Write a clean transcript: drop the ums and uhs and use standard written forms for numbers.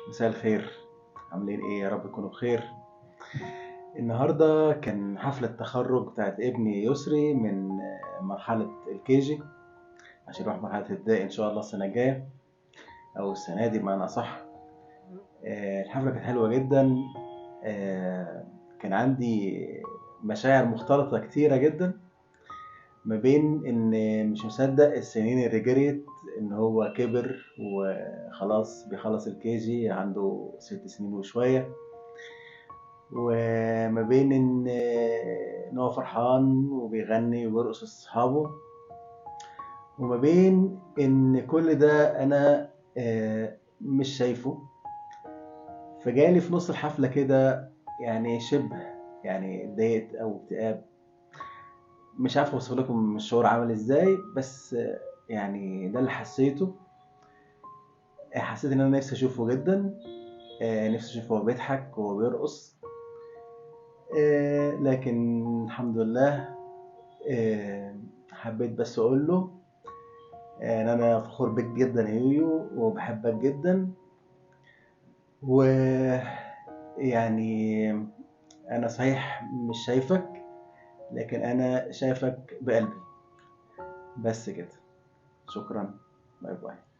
مساء الخير، عاملين ايه؟ يا رب تكونوا بخير. النهارده كان حفلة تخرج بتاعت ابني يسري من مرحلة ال KG عشان يروح مرحلة الابتدائي ان شاء الله السنة الجاية او السنة دي بمعنى صح. الحفلة كانت حلوة جدا. كان عندي مشاعر مختلطة كتيرة جدا، ما بين ان مش مصدق السنين اللي جريت ان هو كبر وخلاص بيخلص ال KG عنده 6 سنين وشوية، وما بين ان هو فرحان وبيغني وبيرقص لاصحابه، وما بين ان كل ده انا مش شايفه. فجالي في نص الحفلة كده يعني شبه يعني اتضايقت او اكتئاب، مش عارف اوصف لكم الشعور عامل ازاي، بس يعني ده اللي حسيته. حسيت ان انا نفسي اشوفه جدا، نفسي اشوفه وهو بيضحك وهو بيرقص، لكن الحمد لله. حبيت بس اقول له ان انا فخور بيك جدا يا يويو وبحبك جدا، ويعني انا صحيح مش شايفك لكن انا شايفك بقلبي. بس كده، شكرا، bye bye.